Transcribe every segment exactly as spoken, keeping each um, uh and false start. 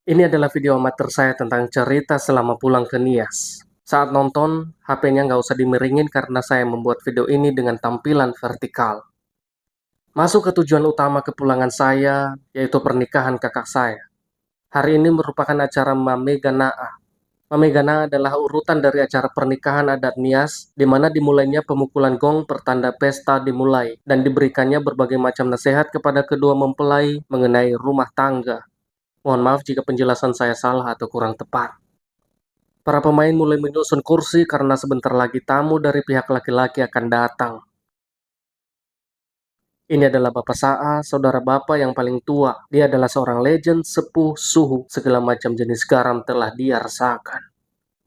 Ini adalah video amatir saya tentang cerita selama pulang ke Nias. Saat nonton, H P-nya nggak usah dimiringin karena saya membuat video ini dengan tampilan vertikal. Masuk ke tujuan utama kepulangan saya, yaitu pernikahan kakak saya. Hari ini merupakan acara Mamegana'a. Mamegana'a adalah urutan dari acara pernikahan adat Nias, di mana dimulainya pemukulan gong pertanda pesta dimulai dan diberikannya berbagai macam nasihat kepada kedua mempelai mengenai rumah tangga. Mohon maaf jika penjelasan saya salah atau kurang tepat. Para pemain mulai menyusun kursi karena sebentar lagi tamu dari pihak laki-laki akan datang. Ini adalah Bapak Sa'a, saudara Bapak yang paling tua. Dia adalah seorang legend, sepuh, suhu, segala macam jenis garam telah dia rasakan.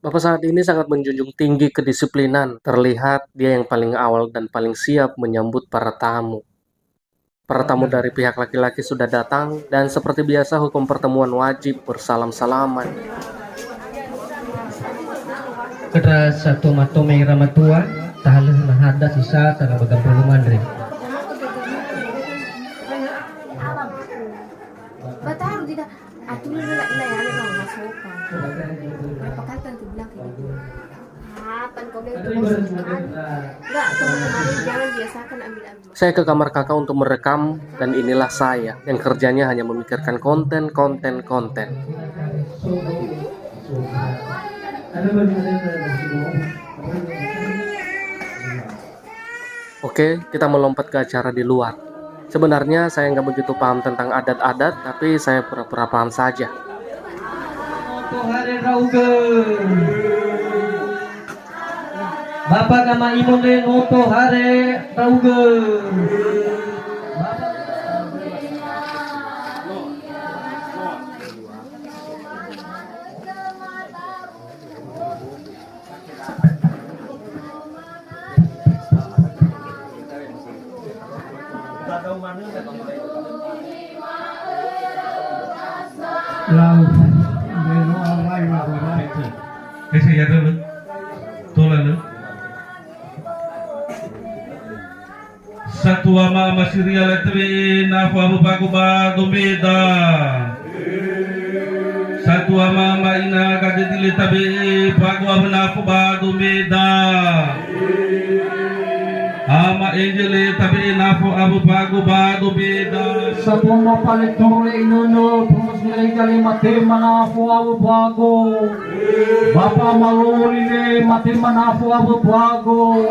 Bapak saat ini sangat menjunjung tinggi kedisiplinan. Terlihat dia yang paling awal dan paling siap menyambut para tamu. Para tamu dari pihak laki-laki sudah datang, dan seperti biasa hukum pertemuan wajib bersalam-salaman. Kedra satu matome ira matua, tahalöh na hadas isa tanö ba gambulu mandre. Bataru tidak. Aturan nila ila ya, nila nggak sopan. Berapa kali tante bilang kayak gitu? Kapan kau bilang itu bos sekali? Enggak, teman kemarin jangan biasakan ambil-ambil. Saya ke kamar kakak untuk merekam, dan inilah saya yang kerjanya hanya memikirkan konten, konten, konten. Oke, kita melompat ke acara di luar. Sebenarnya saya nggak begitu paham tentang adat-adat, tapi saya pura-pura paham saja. Tohare raugö. Bapa gama imone no tohare raugö. Bapa Lau, meno alai wa wa. Ese ya dulu. Tola lu. Satua ma ama Siria le tabe'e nafo awö bago ba Domeda. Satua ma ama ina Gadedi le tabe'e bago awö nafo ba Domeda. Ama Enje le tabe'e nafo awö bago ba Domeda. Satua ma Paletoro le inono, Promosi le gale mate ma nafo awö bago. Bapa Maloli le mate ma nafo awö bago.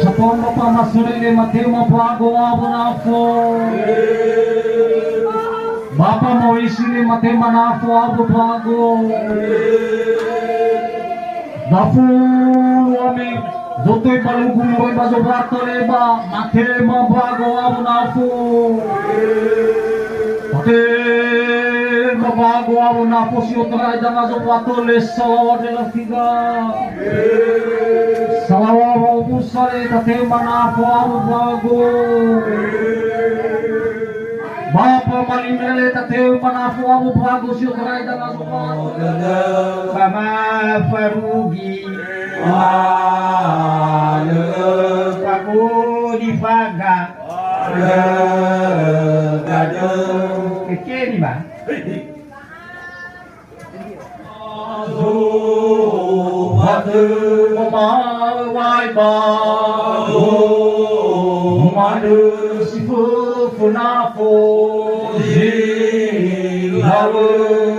Satua Bapa Masuri le mate ma bago awö nafo. Bapa Moisi le mate ma nafo awö bago. Dafulu ami. Zotoe ba lugu moroi ba zobato leba, mate ma bago awö nafo. Mate ma bago awö nafo si otarai danga zobato le salawa dela figa. Salawa wa omusa le tate ma nafo awö bago. Bapa Malimele tateu manafu abu bagus yuk rai dama semua. Sama farugi. Farugi faga. Kecil ni, Bang. Manö si föfö nafo zi lawö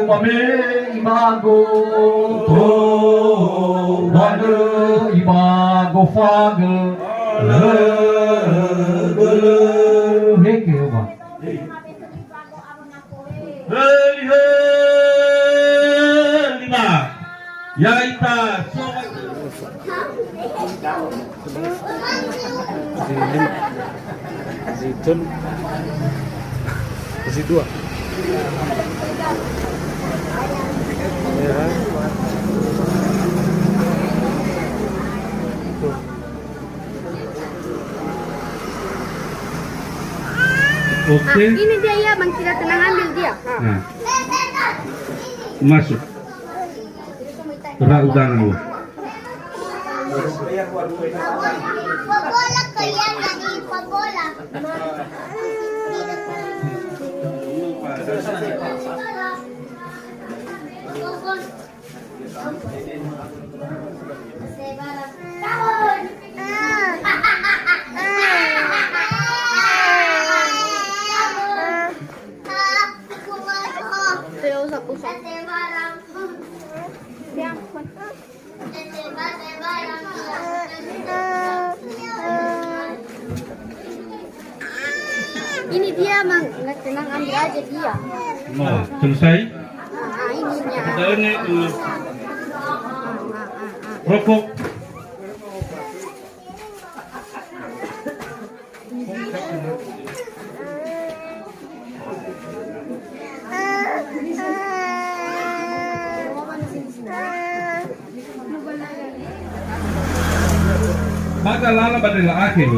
ba me ibago. Manö ibago fagö lö gölö. Heke, Bang. Höli, höli, ma. Ya'ita, so. Zi lima. Zi telu. Zi dua. Ya. Oke. Ah, ini dia ya, Bang, kita tenang ambil dia. Ah. Nah. Masuk. Ra udara, oh. Pembola kalian lagi, pembola. Ini dia, Mang. Nggak tenang, ambil aja dia. Nah, selesai. Ah, ini dia. Ada ini, eh, rokok. Maka lala ba dela akhir.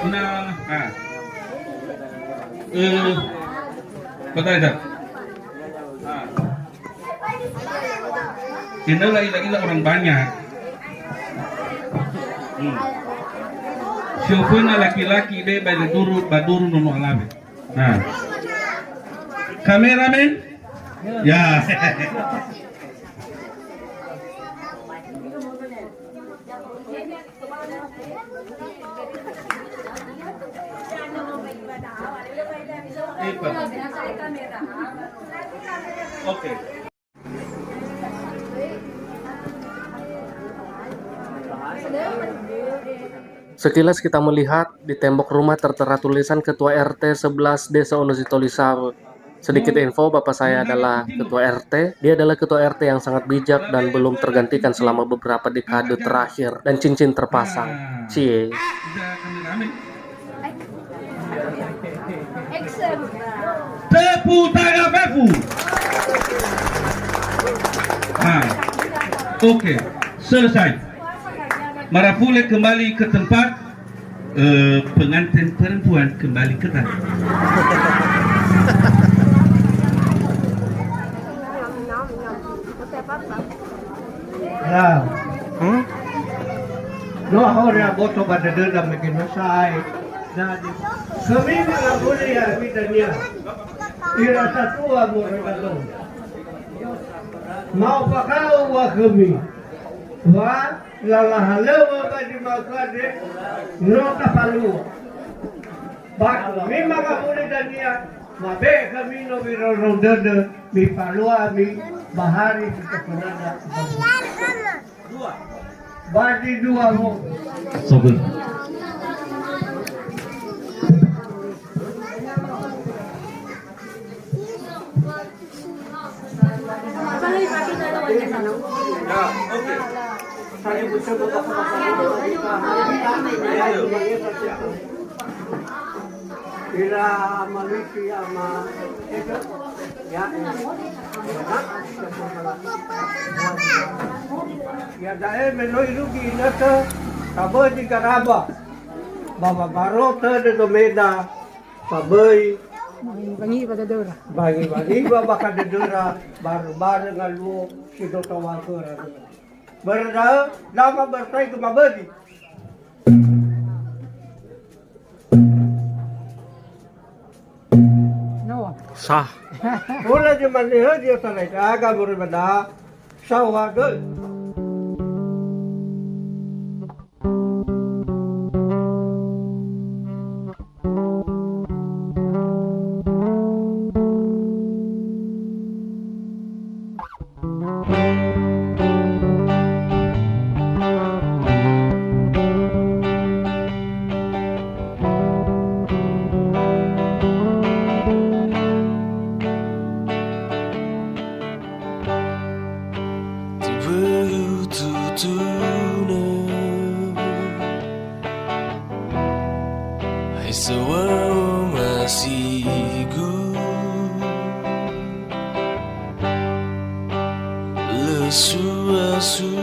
Nah, ah. Eh, betul, betul. Ah. Ena'ö la'ila-ila orang banyak. Hmm. Sioföna laki-laki be ba duru, ba duru nono alawe. Nah. Kameramen? Ya. Oke. Sekilas kita melihat, di tembok rumah tertera tulisan Ketua R T sebelas Desa Wonositoli Sawe. Sedikit info, bapak saya adalah ketua R T. Dia adalah ketua R T yang sangat bijak dan belum tergantikan selama beberapa dekade terakhir. Dan cincin terpasang. Cie. Tepuk tangan, Pepu. Ah, oke, selesai. Marafule kembali ke tempat. Eh, pengantin perempuan kembali ke tanah. Ya. Hmm? No hore aboto ba dödöda mege no sa'ae. Jadi, khömi mangawuli ya'ami dania. Ira satua moroi ba dödö. Ma'ombakha'ö ua khömi. Wa Lala halöŵö ba zi ma'ökhö andre, no tafalua. Ba khömi mangawuli dania, mabe'e khömi no wiroro dödö, mifalua ami ba hari si tofönada. Ba zi dua wo. Sobu. Ira maliki ama. Ya, ya. Ya, da'e me no irugi inötö, taböi zi garaba. Ba, ba, baro tödö domeda. Faböi. Bangi-bangi ba dödöra. Bangi-bangi ba bakha dödöra, barö-barö ngaluo si do tawa'ö khöra. Börö da'ö, lama börö sai göma bödi. No. Sah. Hulö zi mane hödi otarai daga moroi ba da. Sawa göi. Tibö'ö tutunö, hai sawa'ö masigu, lö sua-su'ö.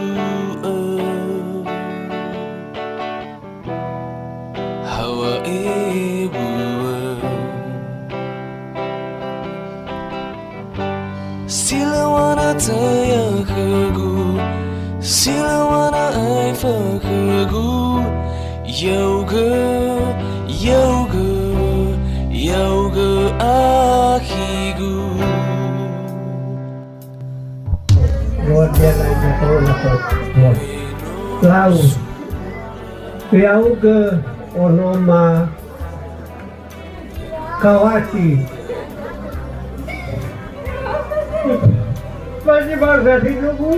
Hawa ebua. Silawara taya khögu, silawara aefa khögu, Yaugö, yaugö, yaugö akhigu. Luar biasa, insya Allah, Pak. Lau. Yaugö onoma Kawati. Bagi bangsa Hinduku,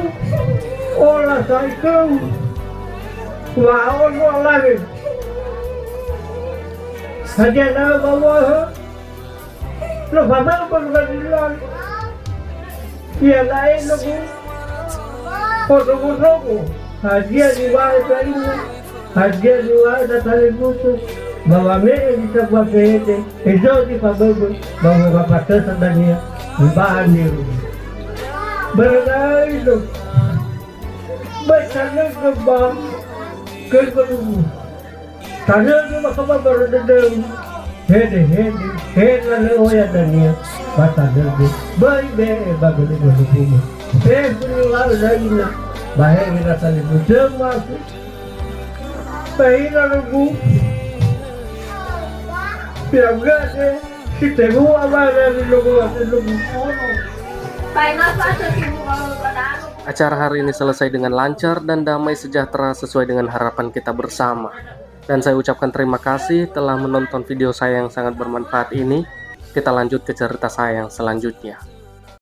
ola saikeu. Wa ono alawe. Hadia na bawa ha. Lo fama ko lo bagi lali. Ia lain aku. Kodo-kodoku. Hadia niŵa'ö sa'ila. Hadia niŵa'ö na talifusö, ba wame'e zi sambua fehede, ezo zi faböbö, ba wongafatösa dania, ba niru. Börö da'ö izo. Böi tanögö ba, göi börömu. Tanögö ba khöma börö dödöu. Hede, hede, hede lö oya dania, ba tanögö. Böi be'e ba gölö-gölö buma. Fefu niŵa'ö da'ina, ba he ira talifusö masu. Bahira lugu. Piaga de, si tebu abana di lugu, lugu. Acara hari ini selesai dengan lancar dan damai sejahtera sesuai dengan harapan kita bersama. Dan saya ucapkan terima kasih telah menonton video saya yang sangat bermanfaat ini. Kita lanjut ke cerita saya yang selanjutnya.